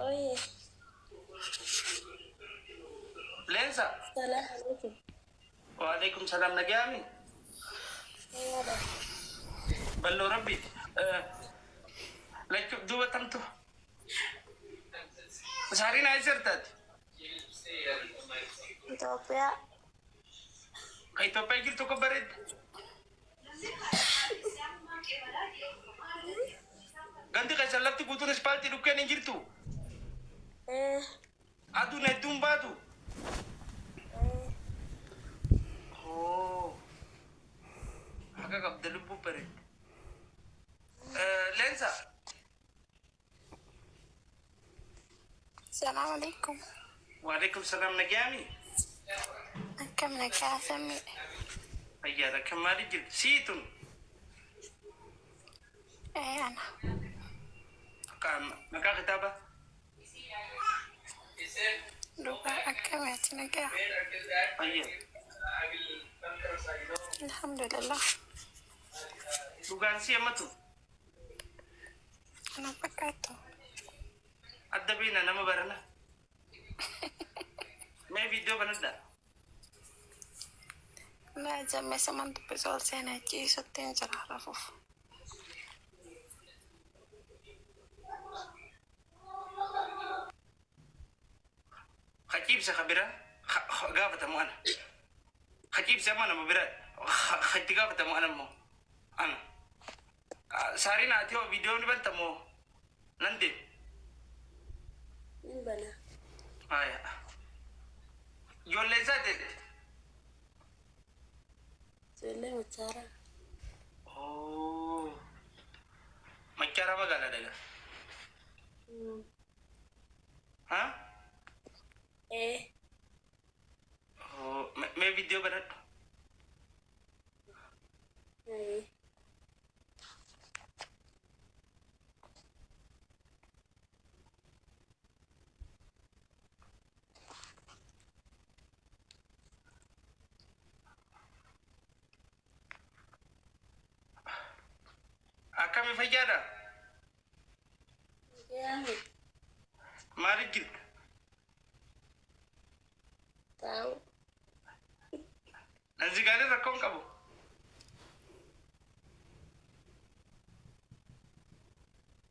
Oye, Leensa. salaam alaikum. Waalaikum salaam nagayaami. Nagaadha. Balloo rabbiiti. Lachuu duuba tamtu. Saariin haa jirtaati. Itoophiyaa. Ka Itoophiyaa jirtu ko bareedda. Gandi keessan lafti guutuun ispaaltii dhukkeen hin jirtu. Eh, Aduun hedduun baatu. eh, Oo. Haqa qabda lubbuu bareedda. Leensa. Salaam alaikum. Waalaikum salaam nagayaami. Akkam nagaa samii. Fayyaadha kan maali jirtu? Siitun. Ee ana. Maqaa kitaaba. Dhugaa akkamitti nagaa? Fayyaa. Alhamdulillah. Dhugaan si hammatu. Ana fakkaattu. Adda beena nama barana. Mee viidiyoo banadhaa. Laa jamme saman dubbisu ol seenee ciisutti hin jira rafuuf. Ka ciibse ka biraa gaafatamu ana. Ka ciibse amma nama biraa ka itti gaafatamu ana immoo ana. Saariin ati hoo viidiyoo ni banta moo nan deema. nin bana. Haya. Ijoollee isaa ta'e. Ijoollee Machaaraa. Oo. Machaaraa magaalaa dhagaa. Ha? Eh, Oo. Mee viidiyoo banadhu. eh. Akkami fayyaadha? Nagayaami. Maaliif jirta? Taa'u. Nanzigaalee rakkoon qabu.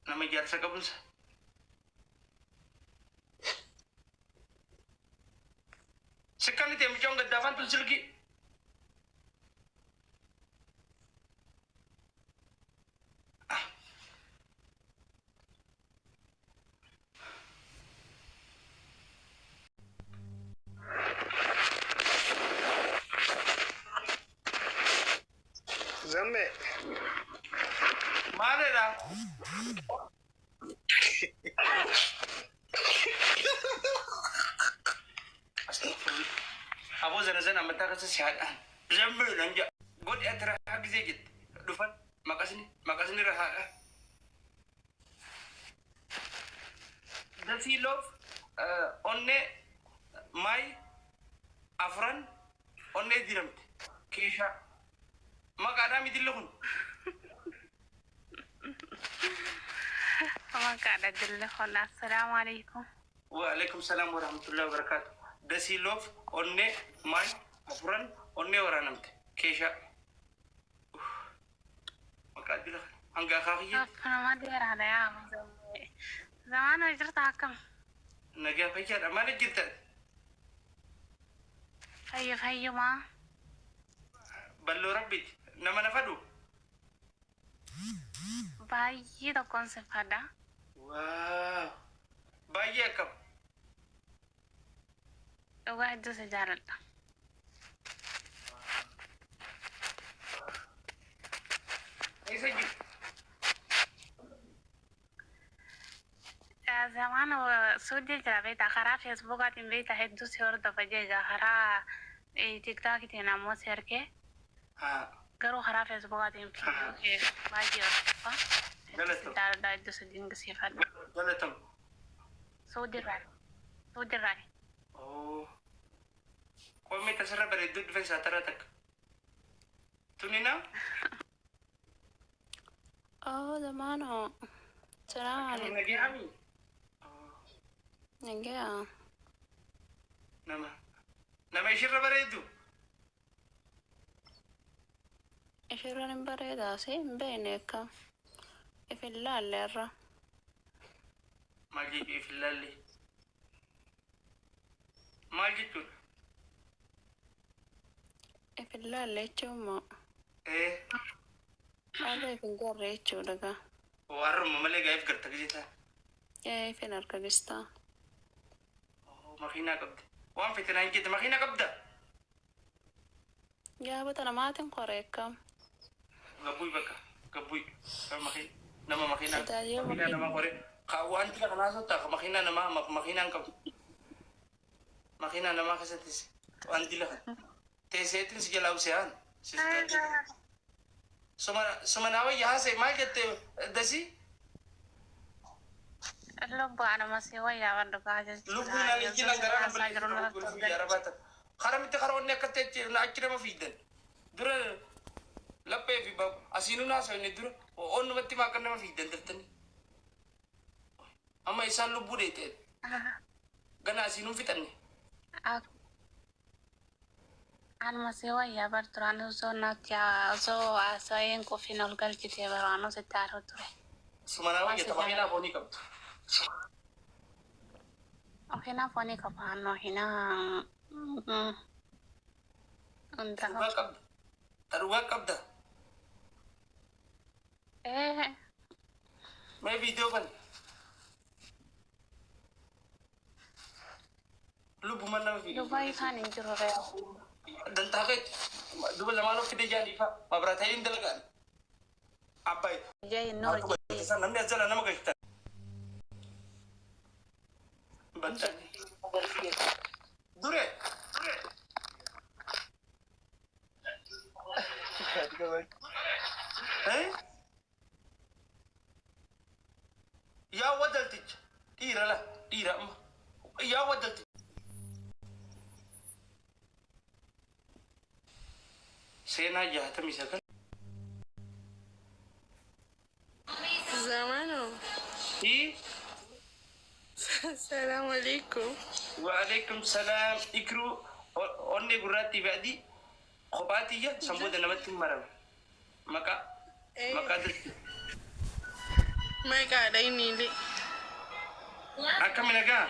Nama ijaarsa qabunsa. Sikkan itee mucoon gaddaafaan tun silkii. Zamme. Maalidha? Astaghfirullah. Aboo zana zana mataa keessa si haadhaan. Zammee nan jedha. Godhi ati rahaa gisee jette. Dhufan maqasni maqasni rahaadha. Dasii loof onnee maay afran onnee diramte. Keeshaa. Maqaadhaa mitilli kun. Maqaadha dilli kun. Assalaamu alaikum. Waalaikum salaam warahmatullahi wabarakatuh. Dasii loof onnee maay afran onnee waraanamte. Keeshaa. Maqaa dila kana. Hanga akaakiyyeetti. Akkanuma dheeraadha yaa muzammee. Zamaana jirta akkam? Nagaa fayyaadha. Maaliif jirta? Fayya fayyumaa. Balloo rabbiiti. Nama na fadhu. Baay'ee tokkoon si fadha. Waaw. Baay'ee akkam. Dhugaa hedduu si jaaladha. Eessa jirta? Zamaana suudii jira beektaa karaa feesbuukaatiin beektaa hedduu si hordofa jecha karaa tiktaakitiin ammoo si ergee Haa. garuu karaa feesbuukaatiin viidiyoo kee baay'ee hordofa. Hedduu si Galatoomi. jaaladha hedduu si dinqisiifadha. Galatoomi. Suudirraa. Suudirraa. Oo. Qoomee tasirra bareedduu dhufe saatarraa takka. Tuni na? Oh, zamaano. Salaam Akkami alaikum. nagayaami? Nagaa. Nama ishirra bareedu. Ishirran hin bareedaa si hin beekne akka. If hin laalle irra. Maal jechuu if hin laalle? Maal jechuudha? If hin laalle jechuun moo Ee. Har'a if hin garre jechuudha gaa. Warruma malee gaa'eef garta gisee. Ee, if hin argagistaa. Makiinaa qabda. Waan fete naan jette, makiinaa qabda. Gaabata namaatiin qoree akkam. Gabbuy bakka gabbuy nama makiinaa Tajaajila makiinaa nama qoree wanti kanaa sottaa makiinaa namaa makiinaa hin qabu. Makiinaa namaa keessattis wanti lafa teesseetiin si jalaa usee haan. Suma naa wayya haasa'e, maal jette dasii? Lubbu anuma si wayyaa waan dhugaa jechuudha. Lubbuun ani jiran garaa na balleessu biyya arabaa ta'a. Karamitti karoonni akka ta'e achi nama fiidan. Dura laphee fi asiinuu naasa'e dura onnumatti maa akka nama fiidan daftanii. Amma isaan lubbuu dheete. Gana asiinuu fixanne. Anuma si wayyaa bar duraan osoo natti osoo haasa'een qofin ol galchitee baraan sitti aaruu ture. Suma naa wayya makiinaa foonii qabdu. Ohinaa foonii qaba, ohinaa hunda. Dhugaa qabda. Ta dhugaa qabda. Ee. Mee viidiyoo kan. Lubbuma nama fiidu. Dubai kan hin jiru reefu. Dantaa kee duba lamaan of fide jaaniifa mabraata hin dalagaan. Abbaay. Jai Noor. Namni as jala nama galchitan. Bantani. Dure. Eh? Yaa wadalticha dhiira la dhiira amma yaa wadalticha. Seenaa 69. Zamano. Fi. Salaam alaikum. Waalaikum salaam. Ikruu onnee gurraattii fi adii kophaatiyya sammuuda namatti hin marame. Maqaa maqaa dirti. Maqaadha inni illee. Akkami, nagaa?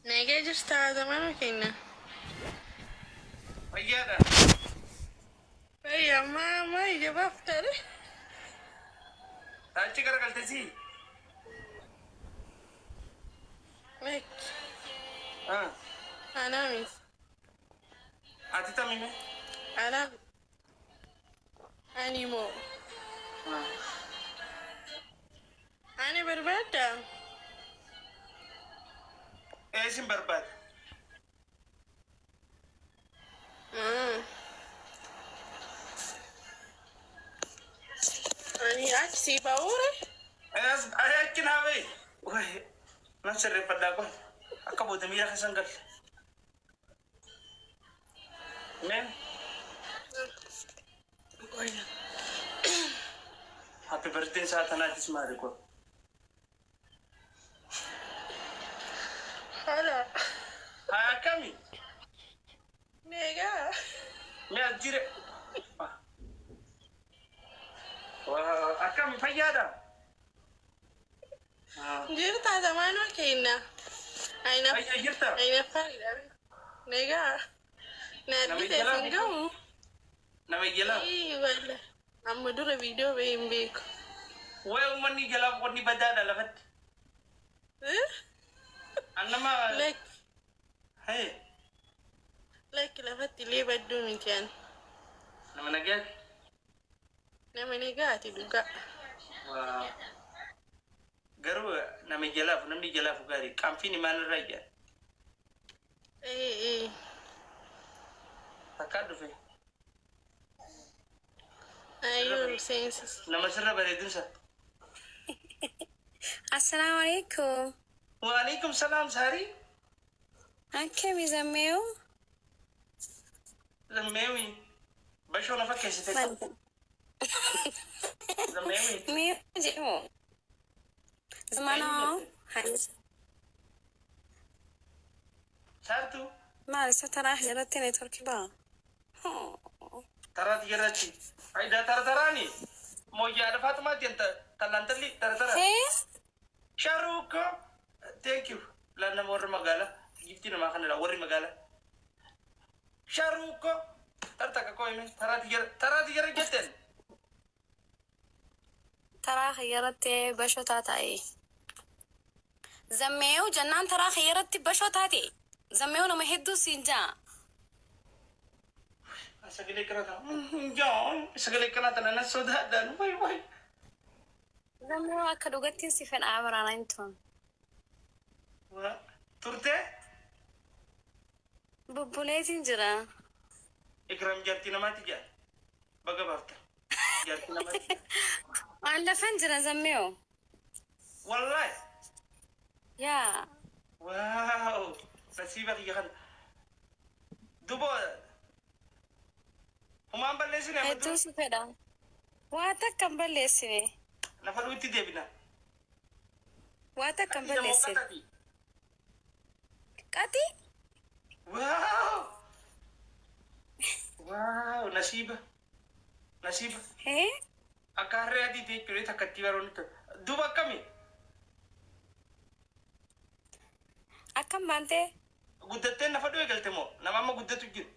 Nagaa jirtaa, zamano keenya? Fayyaadha. Fayyaa maa maa ija baaftare? Achi garagaltesii? Lakki. Anaa miti. Ati tamime? Anaa ani moo ani barbaadda? Eessin barbaada? Ani achi sii ba'uure? Achi naa bahi. Nan sirreeffadhaa kun akka booda miira keessan galle. Mee? Happy birthday isaa tanaatis maali kun? Hala. Haa, akkami? Nagaa. Mee as jire. Akkami, fayyaadha? Jirtaa, zamaanoo keenya? Fayyaa jirta? Aina fayyaa. Nagaa. Na argite sin gahu? Nama jalaa. Ii walla. Amma dura viidiyoo bahee hin beeku. Wayi uummanni jalaa wanni badaadha lafatti. Annama. Lakki. Hee. Lakki, lafatti illee badduu miti ani. Nama nagaati. Nama nagaati dhugaa. Waa. Garuu nama jalaafu namni jalaafu gaarii qaanfiin maalirraa ijaan. Ee ee. Takkaa dhufe. Ayyuu seensis. Nama sirra bareedinsa. Assalamu alaikum. Waalaikum salaam, Saarii. Akkami, Zammeewu? Zammeewi. Bashoo na fakkeessite. Zammeewi. Meewu jedhamu. Zamanoo. Saartuu. Maal isa taraa jalatti neetworkii ba'a? Taraati jalatti. Faayidaa tara taraani. Mooyyaadha Faatumaatti tallantalli tara tara. Hee? Sharuukko. Thank you. Laan nama warra magaalaa. Giftii namaa kanadha warri magaalaa. Sharuukko. Tarta kakoo hime. Taraati jara taraati jara jetteen. Taraa xiyyaratti bashoo taata'e. Zammeewu jennaan taraa xiyyaratti bashoo taate. Zammeewu nama hedduu siin jaa. Sagalee kana ta'a. Jaan. Sagalee kana tana na sodaadhaan. Wayi wayi. Zammeewu akka dhugattiin si fedhaa baraana hin tuun. Turtee? Bubbuleetiin jira. Ikram jaartii namaatti jaa. Baga baafta. Jaartii namaatti. Waan lafan jira zammeewu. Wallahi. Yaa. Waaw. Nasiiba kiyya kana. Duba humaan balleessine amma Hedduu si fedha. Waa takka hin balleessine. Lafa dhuutti deebina. Waa takka hin balleessine. Qati? Waaw. Waaw. Nasiiba. Nasiiba. Hee? Akka harree adii ta'e jechuudha takka itti baroonni ta'e. Duba akkami? Akkam baantee? Guddatteen lafa dhuu eegalte moo nama amma guddatu jiru?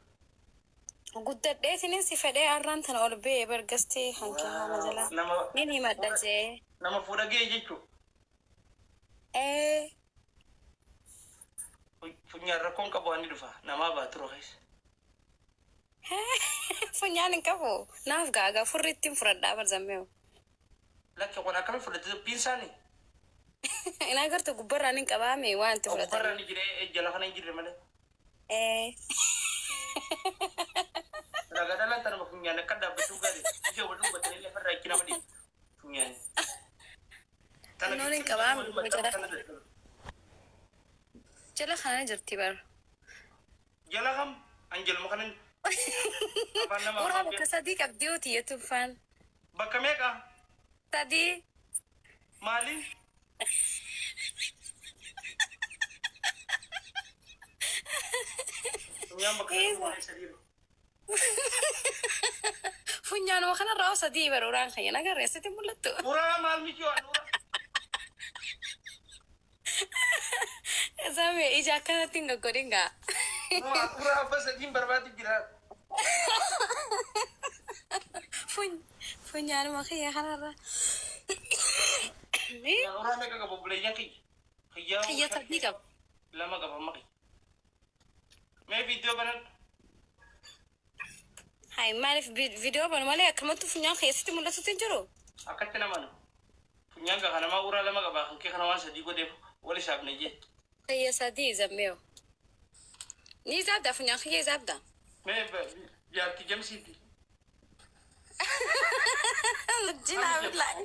Guddadheetinin si fedhee har'aan tana ol ba'ee bargastee hanqee haala jalaa. Nama Nin himadha jee. Nama fuudha ga'e jechuudha. Ee. Funyaan rakkoon qabu waan ni dhufa. Namaa baatu keessa. Funyaan hin qabu. Naaf gaagaa furri ittiin fudhadhaa barzammeewu. Lakki kun akkamiin fudhate piinsaanii? Hin agartu gubbarraan hin qabaame waan itti Gubbarra fudhatan. ni jire jala kana hin jirre malee. Ee. Ragaa dhalaan tanuma funyaan akka dhaabbachuu gaarii. Ija wal dubbatanii lafarraa achi nama dhiibu. Funyaan. Funyoon hin qabaame jala. Jala kana jirti bar. Jala kam? An jaluma kana afaan nama Uraa bakka sadii qabdii hoo xiyyeetu faan. Bakka meeqa? Sadii. Maali? Funyaan bakka sadii. Funyaanuma kanarraa hoo sadii bar uraan kan hin agarre asitti mul'attu. Uraa maal miti waan uraa? Same ija akkanatti hin gaggodhin gaa. Uraa abba sadiin barbaadu jira. Funyaanuma kiyya kanarraa. Uraa meeqa qaba obboleeyyan kiyya? Kiyyaa Kiyya sadii qaba. Lama qaba amma kiyya. Mee viidiyoo banan? Hai maaliif viidiyoo banu malee akkamattu funyaan keessatti mul'atutti hin jiru? Akkatti nama nu. Funyaan gaa kanamaa uraa lama qaba kan kee kana waan sadii godheef wal isaaf na jee. Kiyya sadii zammeewu. Ni zaabda funyaan kiyya zaabda. Mee jaartii jamsiiti. Jinaa billaahi.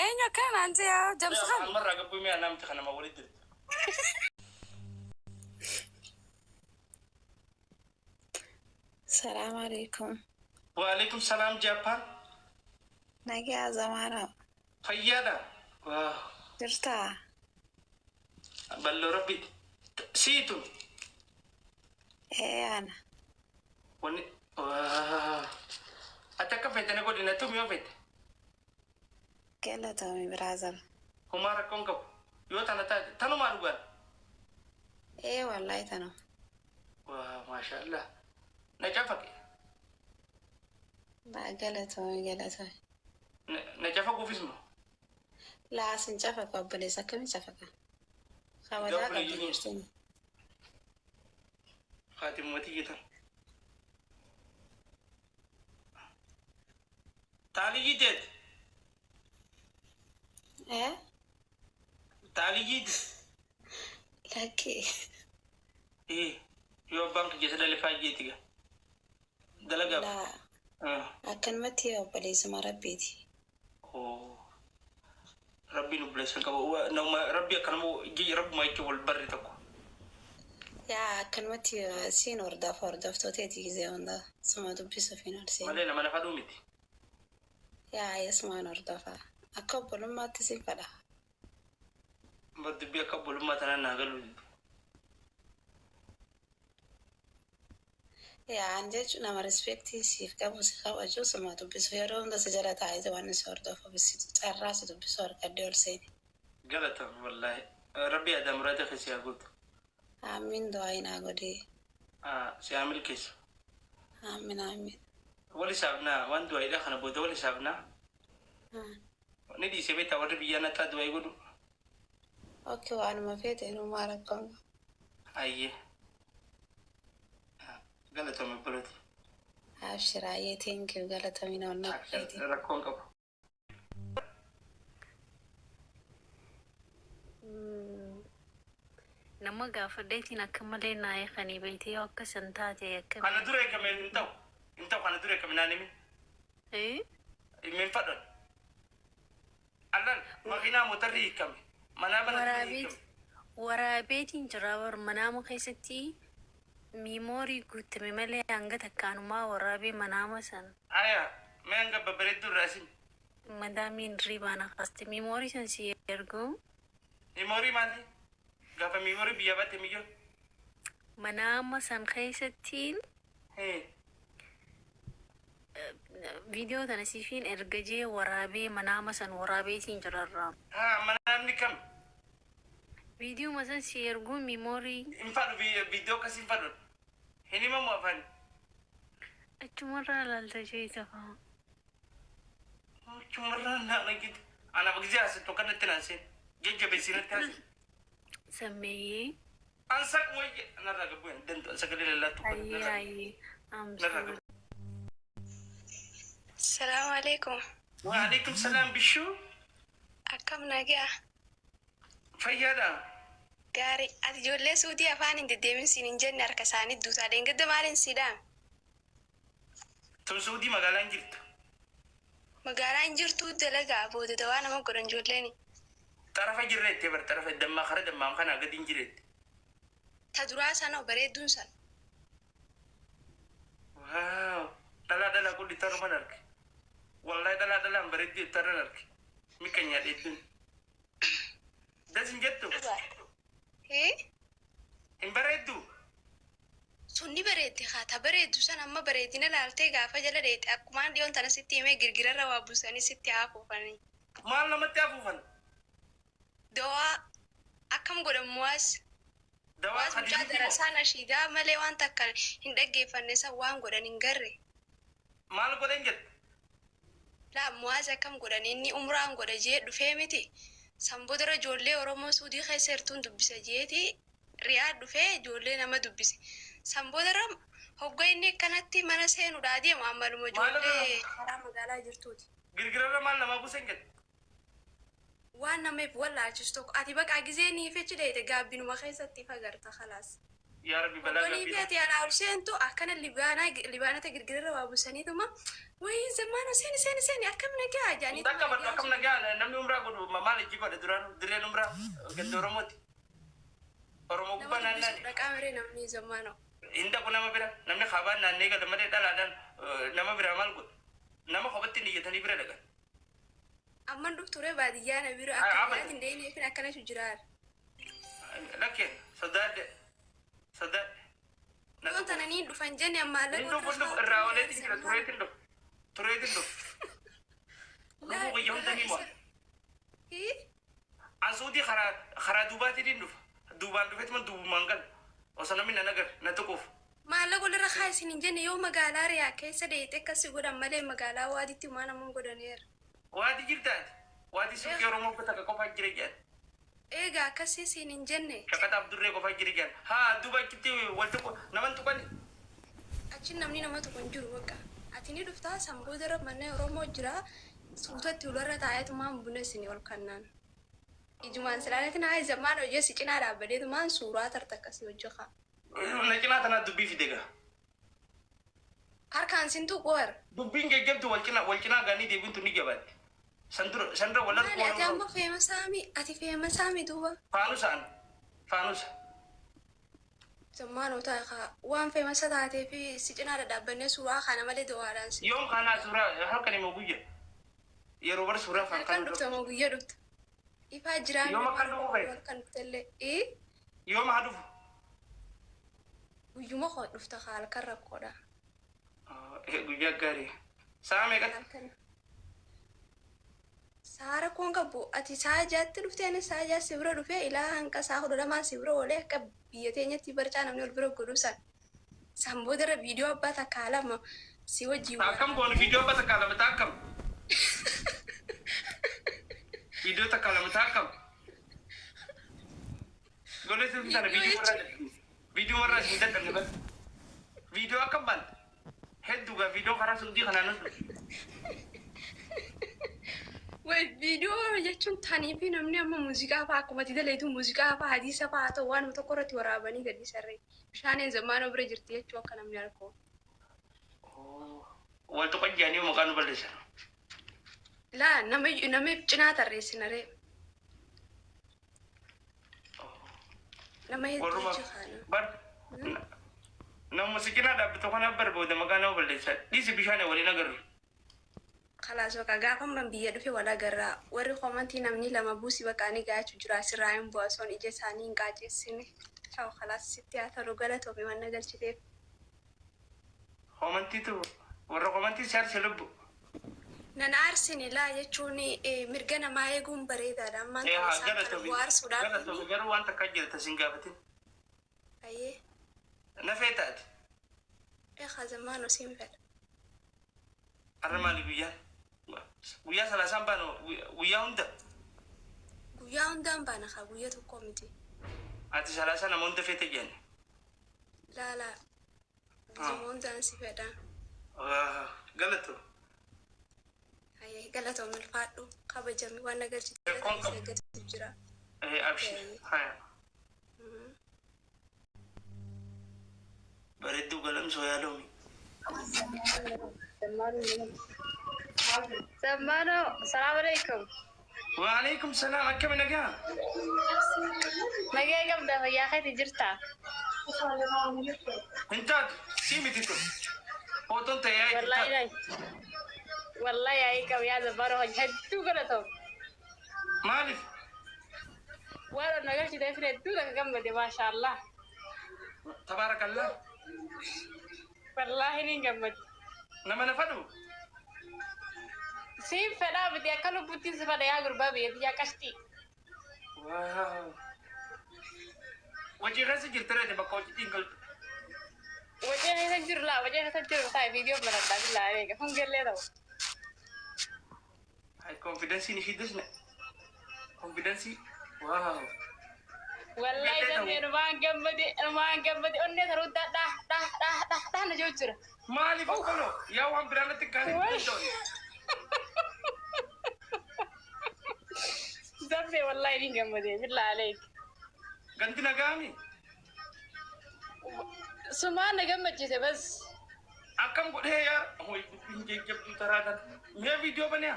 Eenyu akkana naan jee jamsu kan. Almarraa gabbuu mee anaa miti kanama walitti jirtu. Salaam alaikum. Waalaikum salaam Jaapaan. Nagaa zamaana. Fayyaadha. Waaw. Jirtaa? Balloo rabbiiti. Siitu. Ee ana. Wanni. Waaw. Ati akka feete na godhi na tumi yoo feete. Galatoomi biraazar. Homaa rakkoon qabu. Yoo tana taate tanumaa dhugaan. Ee wallahi tanuma. Waaw maashaallah. Na cafaqe. Laa galatoomi galatoomi. Na cafaquufis moo? Laa sin cafaqa obboleessa akkamiin cafaqa? Kabajaa qabdi jirtini. Haatimumati jettan. Taaliyyi teet. Ee? Taaliyyiiti. Lakki. Ee yoo abbaan kiyya sadalifaa jeeti gaa. Dalagaaf. Laa akkanumatti obboleessuma rabbiiti. Oo. Rabbiin obboleessa qaba. Nama rabbi akkanuma rabbuma jechuun wal barre tokko. Yaa akkanumatti siin hordofa hordoftooteeti gizee hunda suma dubbisuuf hin horsiin. Malee nama lafa miti. Yaa yasumaan hordofa. Akka obbolummaatti siin fedha. Dubbii akka obbolummaa tanaan naa galu. Yaa an jechuun nama respectii siif qabu, si kabaju, suma dubbisu, yeroo hunda si jala taa'ee waan si hordofuuf si carraa si dubbisu argadde ol seeni. Galatoom wallaahi. Rabbi yaada muraada keessa haa guutu. Amiin, du'aa naa godhee. Si haa milkeessu. Amiin, amiin. Wal hisaabnaa, waan du'aayidha kana booda wal hisaabnaa. Ni dhiisee beektaa warri biyyaa nattaa du'aayii godhu. Okay, waanuma feete, inumaa rakkoon. Ayyee. Galatoom obbolooti. Abshiraayyee, thank you, galatamina onnaa feete. Rakkoon qabu. Nama gaafadheetiin akka malee naa eekanii beektee yoo akka san taate akka. Kana dura eegame hin ta'u. Hin ta'u, kana dura eegame naan himin. Hin fadhan. Allaan makiinaa motorri hiikame. Manaa mana hiikame. Waraabeetiin jira bar manaama keessatti memory guutame malee hanga takkaanumaa waraabee manaama san. Aya, mee hanga babbareedduu irraa isin. Madaamiin riibaan akkaste memory san si ergu. Memory maali? Gaafa memory biyya baatte miyyoo. Manaama san keessattiin viidiyoo tana sifiin erga jee waraabee manaama san waraabeetiin jirarraa. Haa, manaamni kam? Viidiyoo san si erguu memory. Hin fadhu, viidiyoo akkasii hin fadhu. Hin himamu afaan. Achumarraa laalta jee tafa. Achumarraa naan argite. Anaaf gisee haasattu akkanatti naan seen. Jajjabeessinatti haasatu. Sammeeyyee. Ansak wayye narraa gabbuu hin danda'u sagalee lallaattu. Ayyee, ayyee. I'm Narraa sorry. gabbuu. Salaamu alaikum. Waalaikum salaam, bishuu. Akkam, nagaa? Fayyaadha. Gaarii. Ati ijoollee suutii afaan hin deddeemin siin hin jenne, harka isaanii duutaa dheengadda maaliin siidhaan? Tun suudii magaalaan jirtu. Magaalaan jirtuu dalagaa booda dawaa nama godhan ijoolleen. Xarafa jirreette bar, xarafa dammaa kara dammaam kanaa gadi hin jireette. Ta duraa sana bareedduun sana. Waaw. Dhalaa dhalaa qulli taruman arge. Wallahi dhalaa dhalaan bareedduu taran arge. Mika nyaadheedduun. Das hin jettu. Hee? Hin bareeddu. Sunni bareeddi haa, ta bareeddu sana amma bareedina laaltee gaafa jala dheete akkumaan dhiyoon tana sitti himee girgirarra waa buusanii sitti haa afuufanii. Maal namatti afuufan? Dawaa akkam godhan muwaas? Dawaa Waas mucaa hadiisiti moo? darasaa nashiidaa malee waan takka hin dhaggeeffanne san waan godhan hin garre. Maal godhan jettu? Laa, muwaas akkam godhan, inni umraan godha jee dhufee miti. Sanboodara ijoollee Oromoo Suudii keessa jirtuun dubbisa jeeti Riyaad dhufee ijoollee nama dubbise. Sanboodara hogga inni akkanatti mana seenuudhaa deemu ammaluma ijoollee karaa magaalaa jirtuuti. Girgirarra maal namaa buusan jettu? Waan namaaf wallaalchisu tokko ati baqaa gizee nii fechi dheete gaabbinuma keessatti ifa garta khalaas. Yaa Rabbi, balaa Hogganii fi gaabbii. ati alaa ol seentu akkana libaanaa libaanota girgirarra waa buusaniituma wayii zammaana seeni seeni seeni akkam nagaa jaanii. Takka badhu, akkam nagaa, namni umraa godhu maal ijji godha duraan dirreen umraa ganda Oromooti. Oromoo gubbaa Nama naannaa dubbisuu dhaqaa miree namni zammaana. Hin dhaqu nama bira, namni kaabaan naannee gala malee dhalaadhaan nama biraa maal godhu? Nama kophatti niyyatanii bira dhaqan. Amman dhufture baadiyyaa na bira Ay, akka abada. biyyaatti hin deebineefin akkanatu jiraar. Lakkeen sodaadhe sodaadhe. Na Yoon tuqu. tana niin dhufan jenne ammaa Hin dhufu, hin dhufu, irraa oleetiin jira, tureetiin dhufu, tureetiin dhufu. Dhufuu guyyaa hunda ni mo'a. An suutii karaa duubaatiin hin dhufa. Duubaan dhufeetuma duubumaan gala. Osoo namni na agarre na tuquuf. Maallaqa walirra kaasin hin jenne, yoo magaalaa riyaa keessa deete akkasi godhan malee magaalaa waaditti waan namoon godhaneera. Waadi jirtaati. Waadi suuqii Oromoo takka qofaa jira jedhan. Egaa akkasii siin hin jenne. Shaqaxaaf durree qofaa jira jedhan. Haa, duuba achitti wal tuqu naman tuqani. Achi namni nama tokko hin jiru bakka. Ati ni dhuftaa, sanboodara mana Oromoo jira, suutatti ularra taa'eetumaan buna isinii ol kannaan. Ijumaan silaaleetiin haa zammaan hojii si cinaa dhaabbadeetumaan suuraa tarta akkasii hojjetaa. Na cinaa tanaa dubbii fide gaa. Harkaan sin tuqoor. Dubbiin jajjabdu wal cinaa gaanii deebiintu ni jabaatti. San dura wal Maali ati arguu amma famousaami, ati famousaami duuba. Faanusa an faanusa. Zammaanota waan famousa taatee fi si cinaa dhadhaabbannee suuraa kana malee dawaadhaan si. Yoom kanaa suuraa halkan immoo guyya. Yeroo bar suuraa kan Halkan kan dhufta moo guyyaa dhufta? Ifaa jiraan. Yoom akkan dhufu feete? Halkan dhuftellee. Ee? Yoom haa dhufu? Guyyuma koo dhufta halkan rakkoodha. Guyyaa gaarii. Sa'a meeqatti? Halkan. Sa'a rakkoon qabu ati sa'a 6tti dhuftee anis sa'a 6 si bira dhufee ilaa hanqa sa'a 12 si bira oolee akka biyya teenyatti barcaa namni ol bira godhu san. San boodarra viidiyoo abbaa takkaa lama si wajjin Akkam goonu viidiyoo abbaa takkaa lama ta'a akkam? Viidiyoo takkaa lama ta'a akkam? Ijoollee sirrii tana viidiyoo warraa viidiyoo warraa isin dadhabne bar. Viidiyoo akkam baanta? Hedduu gaa viidiyoo karaa suudii kanaan as dhufe. Way viidiyoo jechuun tanii fi namni amma muuziqaa fa'aa akkuma ati daleetu muuziqaa fa'aa hadiisa fa'aa haa ta'u waanuma tokko irratti waraabanii gadi sarree bishaaniin zammaanoo bira jirti jechuu akka namni argu. Wal tuqan jedhanii maqaa nu balleessan. Laa nama nama cinaa tarreessina ree. Nama hedduu Warruma jecha kana. bar nama si cinaa dhaabbatu kana bar booda maqaa nama balleessa. Dhiisi bishaan waliin agarru. Kalaas bakka gaafa man biyya dhufe wal agarraa warri komantii namni lama buusi bakka ani gaachuu jira asirraa hin bu'a osoon ija isaanii hin qaaceessine. Ciao kalaas sitti haa ta'u galatoomi waan na galchiteef. Komantiitu warra komantii si aarse lubbu. Nan aarsine laa jechuun mirga namaa eeguun bareedaadha. Ammaan Ee kana haa isaan kana galatoomi. bu'aa aarsuudhaaf. Galatoomi garuu waan takka jira tasin gaafatin. Ayyee. Na feetaati. Eegaa zammaan siin fedha. Har'a maali guyyaan? Guyyaa salaasaan baanu guyyaa hunda. Guyyaa hundaan baana kaa guyyaa tokko miti. Ati salaasaa nama hunda feete jenne. Laa laa. Guyyaa hundaan si fedha. Galatoo. Ayyee galatoomi ulfaadhu kabajami waan na galchite Rakkoon qabu. eeggatu jira. Abshir. Haya. Bareedduu galamsoo yaaloomi. Zammaanoo, salaamu alaikum. Waalaikum salaam akkami nagaa? Nagee qabda fayyaa keeti jirta. Hin taatu sii miti tun. Footoon ta'e yaa itti Wallahi taatu. lay. Wallahi yaa'ii qaba yaa zammaanoo hojii hedduu galatoom. Maaliif? Waan ol nagalchite fi hedduu takka gammade maashaallah. Tabaarakallah. Wallahi niin gammade. Nama na fadhu? Siin fedhaa miti akka lubbuuttiin si fedha yaa gurbaa biyya biyyaa qashtii. Waaw. Hojii keessa jirti reete bakka hojiitti hin galtu. Wajjin keessa jiru laa wajjin keessa jiru taa'e viidiyoo banadhaa billaa eega fungellee ta'u. Ay konfidensiin ishii disne. Konfidensii. Waaw. Wallahi zammee numaan gammade numaan gammade onnee taruu dhaa dhaa dhaa dhaa dhaa na jiru jira. Maaliif okkoloo? Yaa waan biraan natti kaasee hin danda'u. Zammee wallahi niin gammade billaa aleek. Ganti nagaami. Sumaan na gammachiise bas. Akkam godhee yaa hoy dubbiin jajjabduu taraa tan. Mee viidiyoo banee?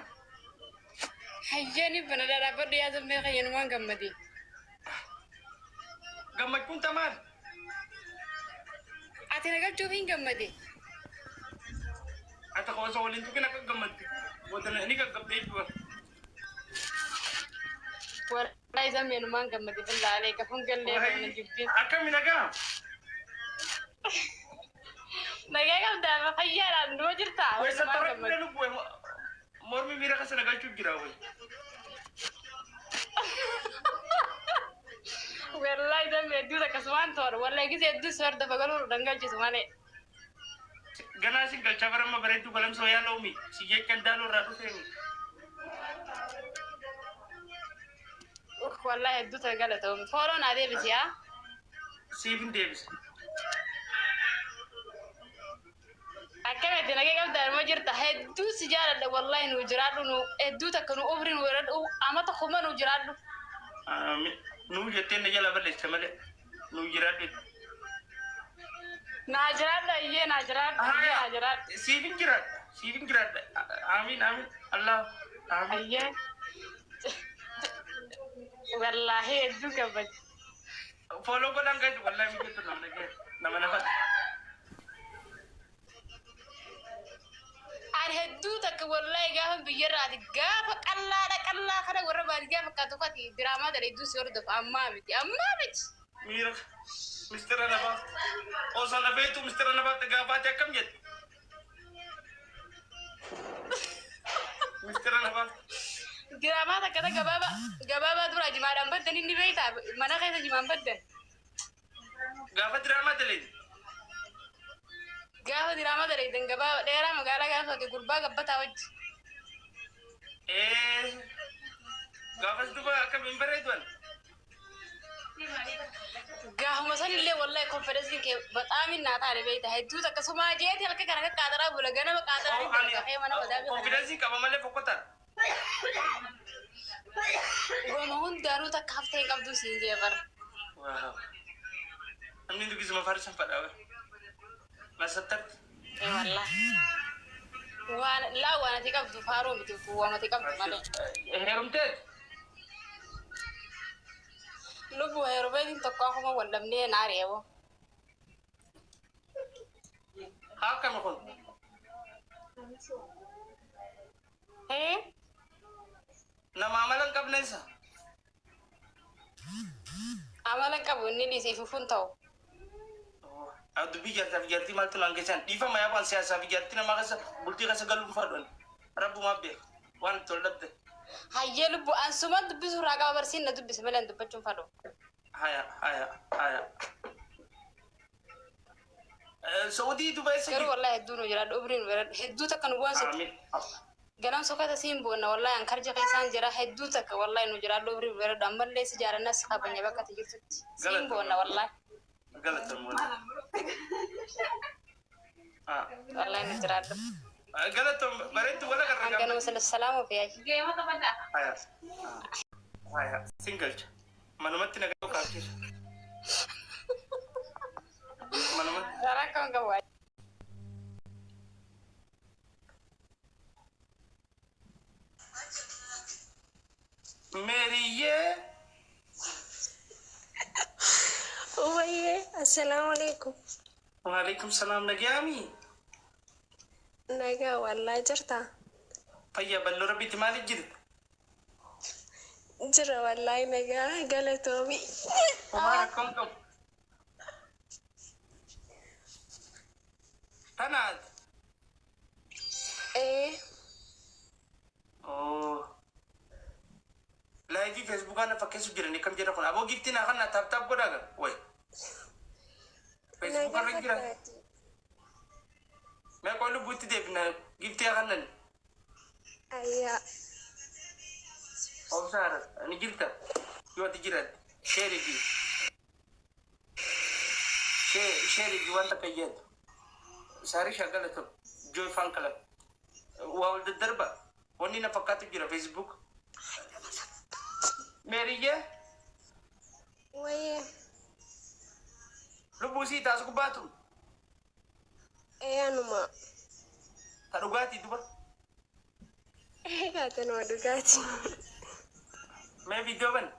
Hayyeeni bana dhadhaabadhu yaa zammee kiyya numaan gammade. Gammachuun tamaal. Ati na galchuuf hin gammade. Ati osoo waliin tuqin akka gammaddu. Booda ni gaggabdee jechuudha. Wallahi zammee numaan gammade billaa aleek fungellee na jibbiin. Akkami nagaa? Nagaa qabdaa fayyaadhaan numa jirtaa. Way Numaan sattara gammade. lubbu mormi miira keessa na galchuuf jira way. Wallahi zammee hedduu akkasumaan toora. Wallahi gisee hedduu si hordofa galuu dhangalchisu malee. Ganaa sin galchaa baramma bareedduu galamsoo yaa loomi. Si jechan daaloo irraa dhufeemi. Wallahi hedduu ta'e galatoomi. Fooloo naa deebisi yaa. Siif hin deebisa. Akkamitti nagee qabdaa numa jirta hedduu si jaaladha wallahi nu jiraadhu nu hedduu takka nu umri nu weeradhu amata kuma nu jiraadhu. Nuu jettee na jala balleessa malee. Nuu jiraadhu. Naa jiraadhu ayyee naa jiraadhu ayyee naa jiraadhu. Siif hin jiraadha. Siif hin jiraadha. Amiin amiin. Allah. Amiin. Ayyee. Wallahi hedduu gammade. Follow godhan gadi wallahi mijatu nama nagee nama nafata. Ani hedduu takka wallahi gaafa biyyarraati gaafa qallaadha qallaa kana warra baadiyyaa fakkaatu kati diraamaa dhala hedduu si hordofa ammaa miti ammaa miti. Miira mistira na baafte. Osoo na beektu mistira na baafte gaafaati akkam jette? Mistira na baafte. Diraamaa takka takka gabaabaa gabaabaa dura jimaadhaan baddan inni beektaa mana keessa jimaan baddan. Gaafa diraamaa daleeti. Gaafa diraamaa daleetan gabaabaa dheeraa magaalaa gaafa ta'e gurbaa gabbataa wajji. Ee gaafas duba akkam hin bareeduan. Gaafuma sanillee wallahi konfideensiin kee bataam naa taane beektaa hedduu takka sumaa jeeti halka kana akka qaataraa bula ganama qaataraa Oh, hin dalagafee mana madaa bira. Konfidensii qaba malee fokkotaa. Goma hundaanuu takka haftee hin qabdu siin jee bara. Waaw. Namni dubbisuma farsan fadhaa. Masattarti. Ee wallahi. Waan laa waan ati qabdu faaroo miti waan ati qabdu malee. Heerumteet. Lubbu heerumeetiin tokko akkuma wal dhabnee naa reebo. Haa akkami kun? Ee Nama amala hin qabne isa. Amala hin qabu inni dhiisee fufuun ta'u. Dubbii jaartaa fi jaartii maaltu naan keessan dhiifama yaa waan siyaasaa fi jaartii namaa keessa bultii keessa galuun fadhuun rabbumaa beeka waan itti ol dhabde. Hayyee lubbu ansuma dubbisuu irraa qaba barsiin na dubbise malee hin dubbachuun fadhu. Haya haya haya. Saudii duba eessa Garuu jiru? wallahi hedduu nu jiraadhu umriin hedduu takka nu boonsitu. Amiin. Ganam sokata siin boonna wallahi an karja keessaan jira hedduu takka wallahi nu jiraadhu umriin bareedu ammallee si jaalannas si kabanya bakka ati jirtutti. Siin boonna wallahi. Galatoom wallahi. Wallahi nu jiraadhu. Galatoom bareeddu wala garra Hanganuma sana salaamu fi ayyi. Geema taphadhaa. Haya. Haya. Sin galcha. Manumatti nagaa kaafchiisa. Manumatti. Daraa kan qabu. Meeriyyee. Ubayyee, assalaamu alaikum. Waalaikum salaam nagayaami. Nagaa wallaa jirtaa? Fayyaa bal'oo rabbiitti maaliif jirta? Jira wallaahi nagaa galatoomi. Homaa rakkoon qabu. Tanaat. Ee, Oh. Laayivii feesbuukaa na fakkeessu jiran akkam jedha kun aboo giftii naa kana tap tap godhaa gaa way. Feesbuukaa nagaa irra jira. fakkaati. Mee qoy lubbuutti deebina giftii kanan. Ayyaa. Obsaara ni jirta yoo ati jiraatti sheerigi. Sheerigi wanta fayyadu. Saarii shagala ta'u Joy Fan Club. Waa wal daddarba wanni na fakkaatu jira Facebook. Meeriyyee Wayyee. Lubbuu sii taas gubbaatu Ee anuma. Ta dhugaatii duba. Egaa tanuma dhugaatii. Mee viidiyoo ban.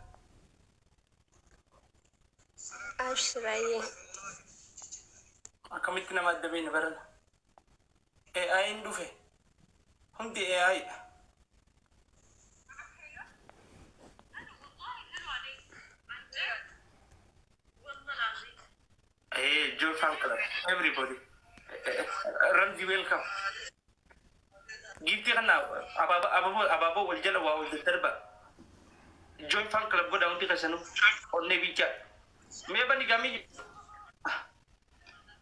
Abshirayyee. Akkamitti nama adda beekna barana. AI'n dhufe. Hundi AI dha. Hey, Joe Fan Club, everybody. Ramzi, welcome. Giiftii kana abaaboo abaaboo wal jala waa wal daddarba. Joy Fan Club godha hundi keessanuu onnee bichaa. Mee bani gamii.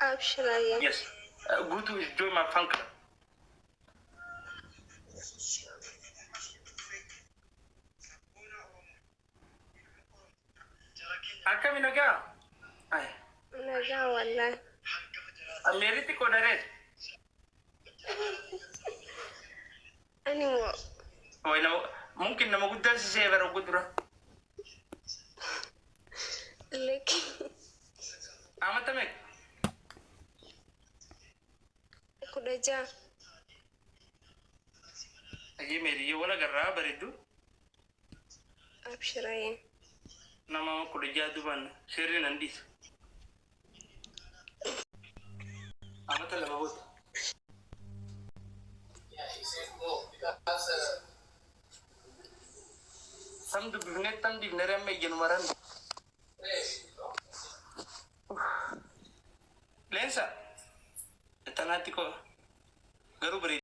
Abshirayyee. Yes. Guutuu is Joy my Fan Club. Akkami nagaa? Ay. Nagaa wallaahi. Ameeritti qodareet. Ani moo Way nama mungkin nama guddaa si see bara gudura. Lakki. Amata meeqa? 16. Ayyee meeriyyee wal agarraa bareeddu. Abshirayyee. Nama 16 duban seerri nan dhiisa. Amata 2 booda. Tam dubbifnee tam dhiifnee amma ijjanuma ran. Bineensa tanaatti koo garuu bareeda.